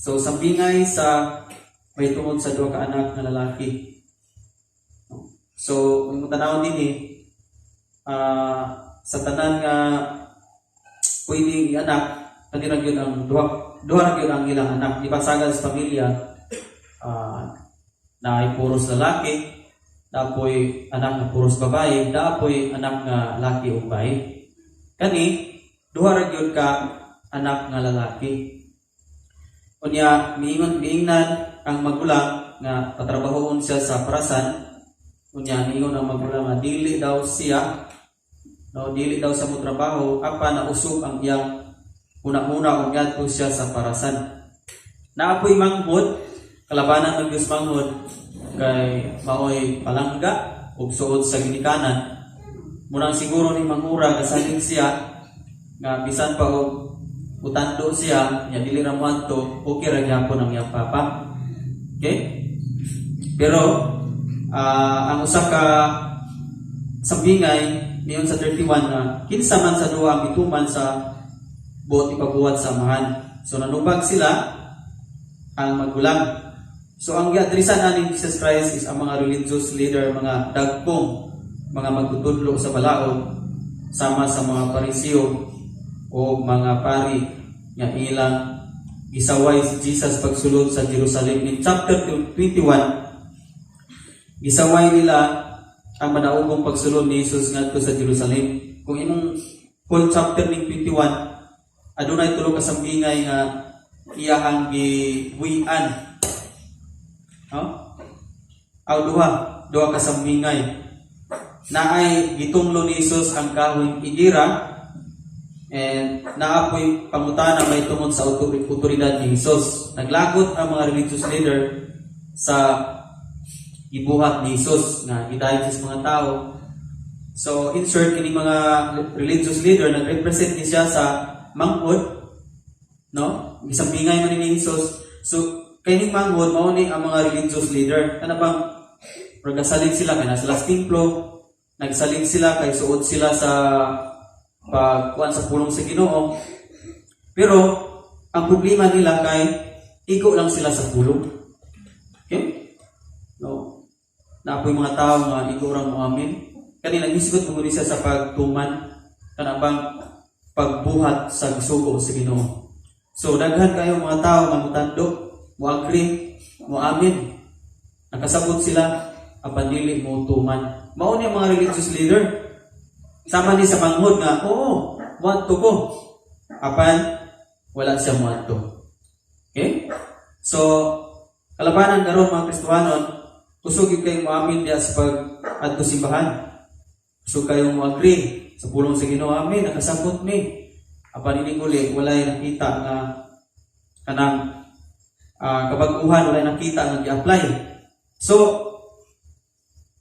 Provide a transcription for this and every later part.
So sambingay sa may tungod sa duha ka anak nga lalaki. So kung tanaw dinhi sa tanan nga pwedeng ianak, kani ra gyud ang duha, duha ra gyud ang ilang anak. Di ba sagad sa pamilya naay puros lalaki, naa poy anak nga puros babae, naa poy anak nga laki ug babae. Kani duha ra gyud ka anak nga lalaki. Unya miingon, miingnan ang magulang nga patrabahoon siya sa parasan. Unya miingon ang magulang nga dili daw siya, no, dili daw sa motrabaho, apan nausog ang iyang huna-huna ug ngadto siya sa parasan. Naa poy manghod, kalabanan ng Diyos manghod kay maoy palangga ug suod sa ginikanan. Munang siguro ni manghura kasalig siya nga bisan pa og utando siya nya dili ra moadto, okay ra gyapon ang iyang papa. Okay? Pero ang usa ka sambingay niyon sa 31 na kinsa man sa duha ang mituman sa buot ipabuhat sa amahan. So nanubag sila ang magulang. So ang giadresan ani Jesus Christ is ang mga religious leader, mga dagkong mga magtutudlo sa balaod sama sa mga Pariseo o mga pari nga ilang gisaway si Jesus pagsulod sa Jerusalem. In chapter 21, gisaway nila ang madaogong pagsulod ni Jesus ngadto sa Jerusalem. Kung imong whole chapter ning 21, adunay tulo ka sambingay nga iyahang gibuy-an. No? Aw duha, duha ka sambingay. Naay gitunglo ni Jesus ang kahoy igira and naa poy pangutana may tungod sa otoridad ni Jesus. Naglagot ang mga religious leader sa gibuhat ni Jesus nga gidayeg sa mga tao. So in short, kini mga religious leader nag-represent ni siya sa manghod, no? Gisambingay man ni Jesus. So kining manghod mao ni ang mga religious leader. Kana bang nagasalig sila kay naa sila sa templo, nagsalig sila kay suod sila sa pagkuan sa pulong sa Ginoo. Pero ang problema nila kay igo lang sila sa pulong. Okay? No. Naa poy mga tao nga igo ra mo amin. Kani naghisgot mo siya sa pagtuman, kana bang pagbuhat sa gisugo sa Ginoo. So daghan kayo mga tao nga mutando, mo agree, mo amin. Nakasabot sila apan dili mo tuman. Mao ni ang mga religious leader. Sama ni sa manghod nga, oo, muadto ko. Apan wala siya muadto. Okay? So, kalabanan karon mga Kristohanon, kusog gyud kayo moamin diya sa pag adto simbahan. Kusog kayo mo agree sa pulong sa Ginoo, amin, nakasabot mi. Apan inig uli, walay nakita nga kanang kabag-uhan, walay nakita nga gi-apply. So,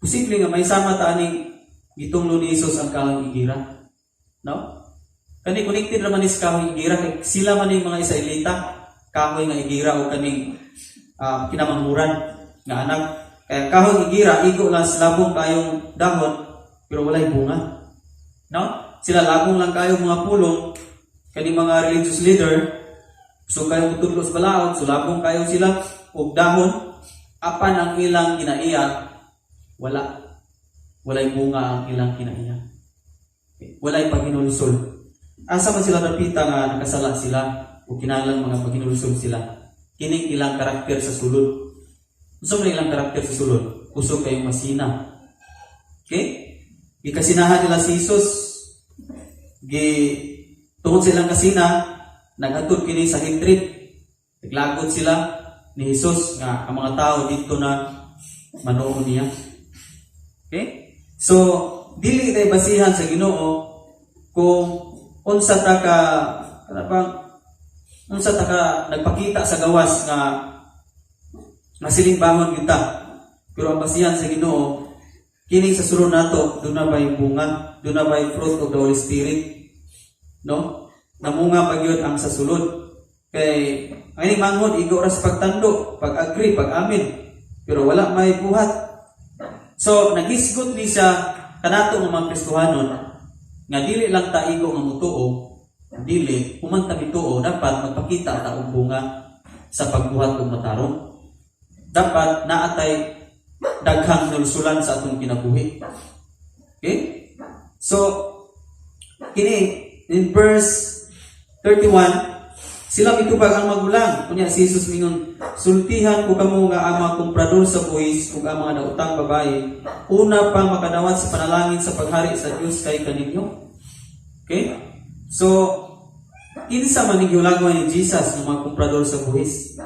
posible nga may sama ta aning gitunglo ni Jesus ang kahoy igira. No? Kani connected raman ni sa kahoy igira kay sila man ning mga Israelita, kahoy nga igira o kaning kinamanghuran nga anak. Kaya kahoy igira igo lang sa labong kayong dahon pero walay bunga. No? Sila labong lang kayo mga pulong kani mga religious leader, so kayo mutudlo sa balaod, so labong kayo sila og dahon apan ang ilang kinaiya wala, walay bunga ang ilang kinaiya. Walay paghinulsol. Asa man sila dapita nga nakasala sila o kinahanglan mga paghinulsol sila? Kining ilang karakter sa sulod. Unsa man ilang karakter sa sulod? Kusog kayong masina. Okay? Gikasinahan nila si Jesus. Gi tungod sa ilang kasina, naghatod kini sa hatred. Naglagot sila ni Jesus nga ang mga tao dito na manuo niya. Okay? So, dili tayo basihan sa Ginoo kung unsa ta ka kana bang unsa ta ka nagpakita sa gawas nga masilimbahon kita. Pero ang basihan sa Ginoo kining sa sulod nato, duna bay bunga, duna bay fruit of the Holy Spirit. No? Namunga pa gyud ang sa sulod. Kay ang ining manghod igo ra sa pagtando, pag-agree, pag-amin. Pero wala may buhat. So, naghisgot ni siya kanato nga mga Kristohanon nga dili lang ta igo nga mutuo, dili human ta mituo dapat magpakita ta og bunga. sa pagbuhat og matarong. Dapat naatay daghang hinulsulan sa atong kinabuhi. Okay? So, kini in verse 31, sila mitubag ang magulang. Kunya si Jesus mingon, "Sultihan ko kamo nga ang mga komprador sa buhis ug ang mga daotang babae, una pang makadawat sa panalangin sa paghari sa Dios kay kaninyo." Okay? So, kinsa man ning gihulagway ni Jesus ng mga komprador sa buhis?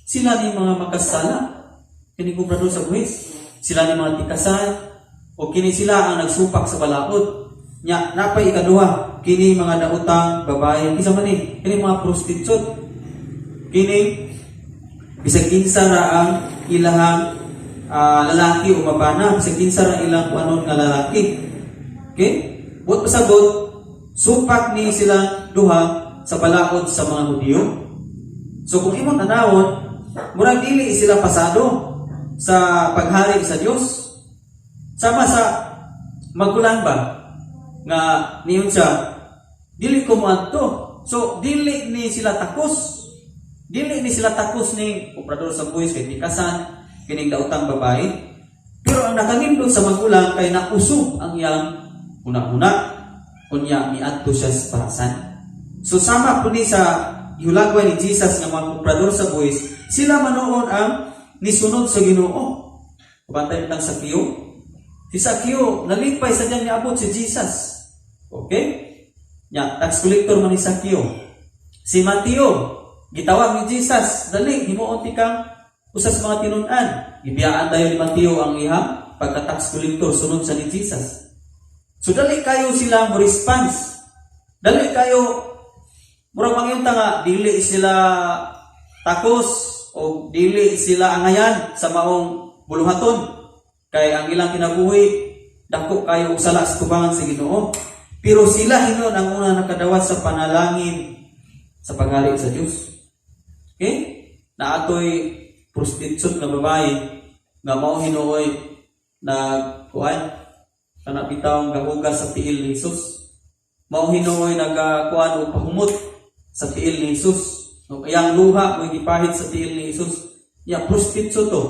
Sila ni mga makasala. Kini komprador sa buhis. Sila ni mga tikasan o kini sila ang nagsupak sa balaod. Nya napay ikaduha, kini mga daotang babae. Kinsa man ni? Kini mga prostitute. Kini bisag kinsa ra ang ilahang lalaki o mabana, bisag kinsa ra ilang kuanon nga lalaki. Okay? Buot pasabot, supak ni sila duha sa balaod sa mga Hudiyo. So kung imong tanawon, murag dili sila pasado sa paghari sa Dios. Sama sa magulang ba nga niyon siya, "Dili ko moadto." So dili ni sila takos. Dili ni sila takos ni komprador sa buhis kay tikasan, kining daotang babae. Pero ang nakanindot sa magulang kay nausog ang iyang huna-huna. Unya miadto siya sa parasan. So sama po ni sa gihulagway ni Jesus nga mga komprador sa buhis, sila manoon ang nisunod sa Ginoo. Kabantay tang Sakeo. Si Sakeo, nalipay sa diyang niabot si Jesus. Okay? Nya, tax collector man ni Sakeo. Si Mateo, gitawag ni Jesus, "Dali, himuon ti kang usa sa mga tinun-an." Gibiyaan dayon ni Mateo ang iha pagka tax collector, sunod sa ni Jesus. So dali kayo sila mo response. Dali kayo murag mangyunta nga dili sila takos o dili sila angayan sa maong buluhaton kay ang ilang kinabuhi dako kayo og sala sa tubangan sa Ginoo. Pero sila hinon ang una nakadawat sa panalangin sa paghari sa Dios. Okay? Naatoy prostitute nga babae nga mao hinuoy nagkuan kana bitawng gahugas sa tiil ni Jesus. Mao hinuoy nagakuan og pahumot sa tiil ni Jesus. No, iyang luha mo gipahid sa tiil ni Jesus. Ya, prostitute to.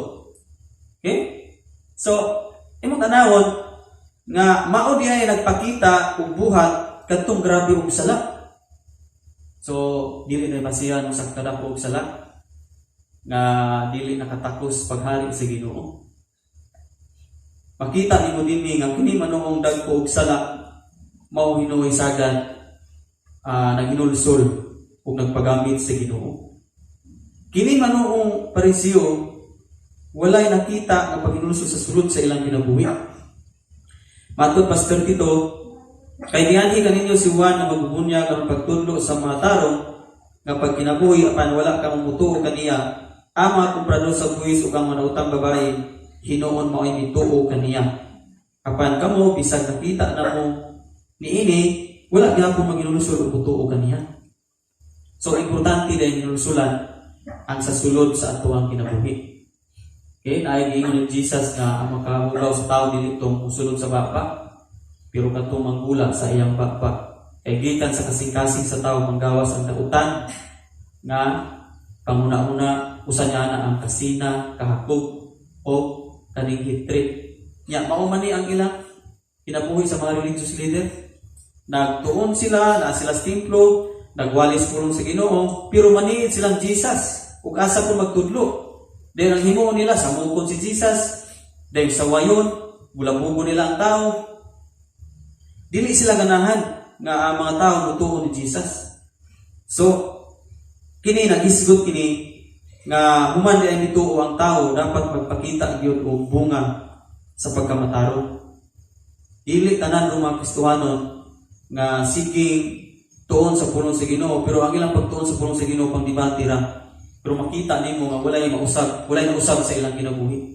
Okay? So, imong tanawon nga mao di ay nagpakita og buhat kadtong grabe og sala. So, dili na basihan sa kadako og sala nga dili nakatakos paghari sa Ginoo. Makita nimo dinhi nga kini manoong dagko og sala mao hinuoy sagad naghinulsol ug nagpagamit sa Ginoo. Kini manoong Pariseo, walay nakita nga paghinulsol sa sulod sa ilang kinabuhi. Matod pas 32, "Kay nianhi kaninyo si Juan nga magbubunyag aron pagtudlo sa mga tarong nga pagkinabuhi, apan wala kamo mutuo kaniya. Ang mga komprador sa buhis ug ang mga daotang babae hinuon mao'y mituo kaniya. Apan kamo, bisag nakita na mo niini, wala gihapon maghinulsol ug mutuo kaniya." So importante din hinulsulan ang sa sulod sa atuang kinabuhi. Okay, naay giingon ni Jesus nga ang makahugaw sa tao dili tong musulod sa baba, pero kadtong manggula sa iyang baba. Kay gikan sa kasing-kasing sa tao manggawas ang dautan nga panguna-una, usa niya na ang kasina, kahakog o kaning hatred. Nya mao man ni ang ilang kinabuhi sa mga religious leader. Nagtuon sila, naa sila sa templo, nagwalis pulong sa Ginoo, pero maniid silang Jesus ug asa po magtudlo. Then ang himuon nila, samukon si Jesus, then sa wayon, bulabugo nila ang tao. Dili sila ganahan nga ang mga tao mutuo ni Jesus. So, kini nagisgot kini nga human di ay mituo ang tao, dapat magpakita gyud og bunga sa pagkamatarong. Dili tanan ng mga Kristohanon nga siging tuon sa pulong sa Ginoo, pero ang ilang pagtuon sa pulong sa Ginoo pang debate ra. Pero makita nimo nga walay mausab, walay nausab sa ilang kinabuhi.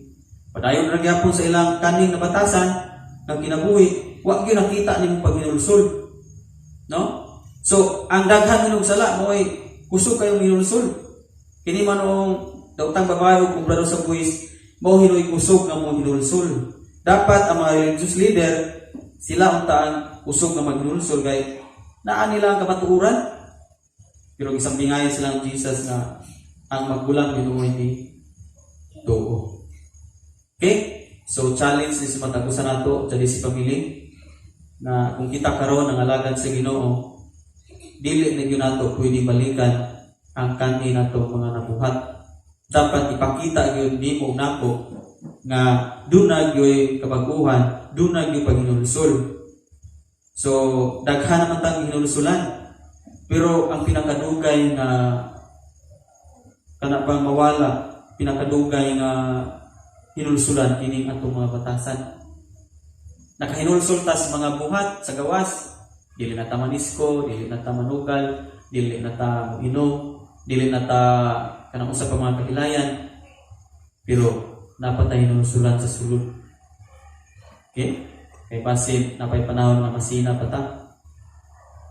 Padayon ra gyapon sa ilang kaning nabatasan ng kinabuhi, wa gyud nakita nimo paghinulsol. No? So, ang daghan ninog sala mo'y kusog kayong hinulsol. Kini man ang daotang babae ug komprador sa buwis, mao hinuoy kusog nga mo hinulsol. Dapat ang mga religious leader, sila unta ang kusog nga maghinulsol kay naa nila ang kamatuoran. Pero gisambingayan sila ng Jesus nga Ang magulang Ginoo ni tuo. Okay? So challenge ni sa matag usa nato diri si family na kung kita karon ang alagad sa Ginoo, dili na gyud nato pwede balikan ang kanhi nato mga nabuhat. Dapat ipakita gyud nimo nako nga duna gyud kabaguhan, duna gyud paghinulsol. So daghan naman tang hinulsulan. Pero ang pinakadugay nga kana bang mawala, pinakadugay nga hinulsulan kining atong mga batasan. Nakahinulsul ta sa mga buhat sa gawas, dili na ta manisko, dili na ta manugal, dili na ta moinom, dili na ta kanang usa pa mga kahilayan. Pero dapat tayo hinulsulan sa sulod. Okay? Kay basin napay panahon nga masina pa ta.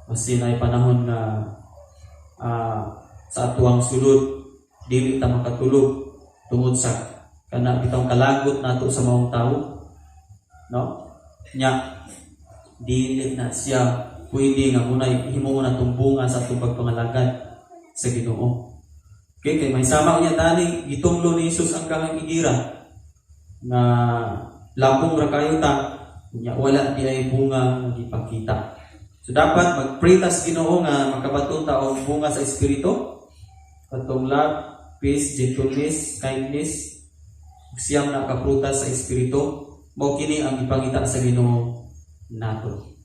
Basin ay panahon nga sa atuang sulod dili ta makatulog tungod sa kana bitawng kalagot nato sa maong tao, no? Nya dili na siya pwede nga munay himuon natong bunga sa atong pagpangalagad sa Ginoo. Okay, kay may sama niya tani gitunglo ni Jesus ang kahang igira nga labong ra kayo ta, nya wala di ay bunga nga gipakita. So dapat mag-pray ta sa Ginoo nga makabaton ta og bunga sa Espiritu, katong love, peace, gentleness, kindness, ug siyam na ka prutas sa Espiritu. Mao kini ang ipangita sa Ginoo nato.